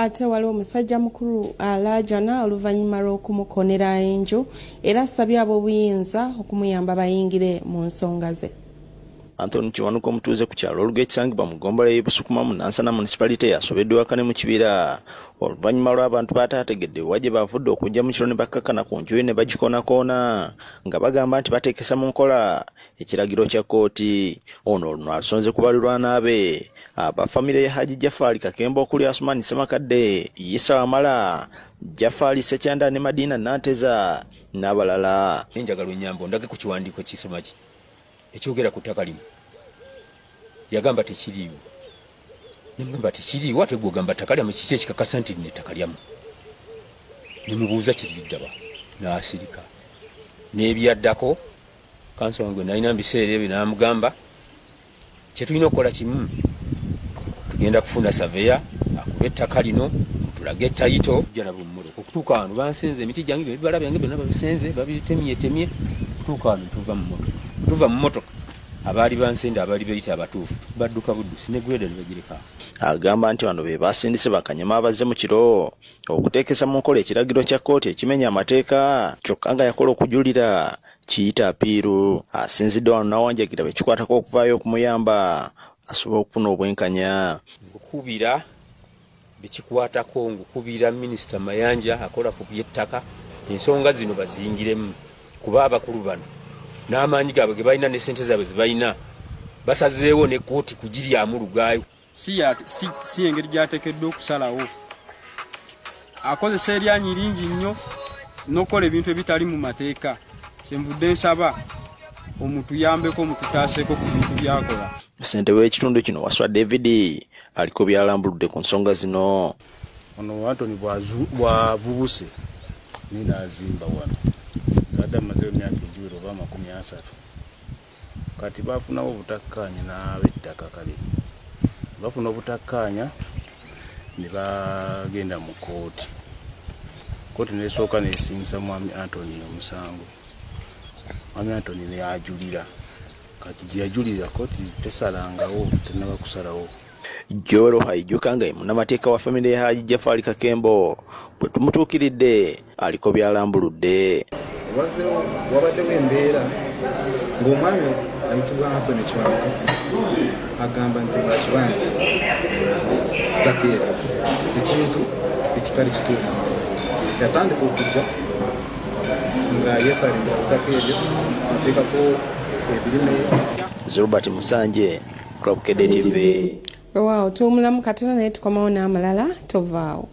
Ate waliwo omusajja mukulu alaajana oluvannyuma lw'okumukonera enju era asabye ab'obuyinza okumuyamba bayingire mu nsonga ze. Anthony Kiwanuka omutuuze ku kyalo Olugo ekisangibwa mu ggombolola y'e Busukuma mu Nansana Municipality yasobeddwa waka ne mu kibira oluvannyuma lw'abantu bataategedde wa gye bavudde okujja mu kiro ne bakkakkana ku nju ye ne bagikoonakoona nga bagamba nti bateekesa mu nkola ekiragiro kya kkooti. Ono luno asonze ku balirwana be aba famire ya Haji Jafari Kakembo okuli Asumani Ssemakadde, Isa Wamala, Jafari Ssekyanda ne Madina Nanteza n'abalala. Njagala onnyambe ondage ku kiwandiiko kisoma ki ekyogera ku ttaka lino. Yagamba tekiriiwo. Ne mugamba tekiriiwo, ate gwe ogamba ttaka lyammwe, kiki ekikakasa nti lino ettaka lyammwe? Ne mubuuza kiririddawa, n'asirika. N'ebyaddako kanso wange nalina mu biseera ebyo n'amugamba kye tulina okukola kimu, tugenda kufuna surveyor akube ettaka lino mutulage title. Jalaba mu mmotoka okutuuka wano bansenze emiti gyange, ebibala byange byonna babisenze, babitemyetemye. Okutuuka wano tuva mu mmotoka, tuva mu mmotoka abaali bansenda abaali beyita abatuufu badduka buddusi ne grader ne bagireka. Agamba nti bano be basindise bakanyama abazze mu kiro okuteekesa mu nkola ekiragiro kya kkooti ekimenya amateeka, kyokka nga yakola okujulira kiyita appeal. Asinzidde wano n'awanjagira bekikwatako okuvaayo okumuyamba asobole okufuna obwenkanya. Nkukubira bekikwatako, nkukubira Minisita Mayanja akola ku by'ettaka, ensonga zino baziyingiremu kuba abakulu bano n'amaanyi gaabwe ge balina ne ssente zaabwe ze balina basazeewo ne kkooti kugiryamu lugaayo. Si engeri gy'ateekeddwa okusalawo, akozesa eryanyi lingi nnyo n'okukola ebintu ebitali mu mateeka. Kyenvudde nsaba omutuyambeko, mututaaseeko ku bintu byakola. Ssentebe w'ekitundu kino Waswa David aliko byalambuludde ku nsonga zino. Ono Antony bwavubuse naye n'azimba wano, kadde amazeyo emyaka egiwera oba 30. Kati bafunawo obutakkaanya n'ab'ettaka. Kale bafuna obutakkaanya ne bagenda mu kooti. Kooti nesooka nesingisa mwami Antony omusango. Mwami Antony neyajulira. Kati gyeyajulira kooti tesalangawo, tenaba kusalawo. Joel Haijuka nga ye munnamateeka wa famire ya Haji Jafari Kakembo bwe tumutuukiridde aliko byalambuludde. Wazzeewo, wabaddewo embeera ng'omwami ayitibwa Anthony Kiwanuka agamba nti bakibanja kitaka eryo, ekintu ekitali kituufu. Yatandika okujja nga yeesalira ettaka eryo, ateekako ebirime. Robert Musanje, Club KD TV. Weewaawo, tuwumulamu katono naye tukomawo n'amalala, tovaawo.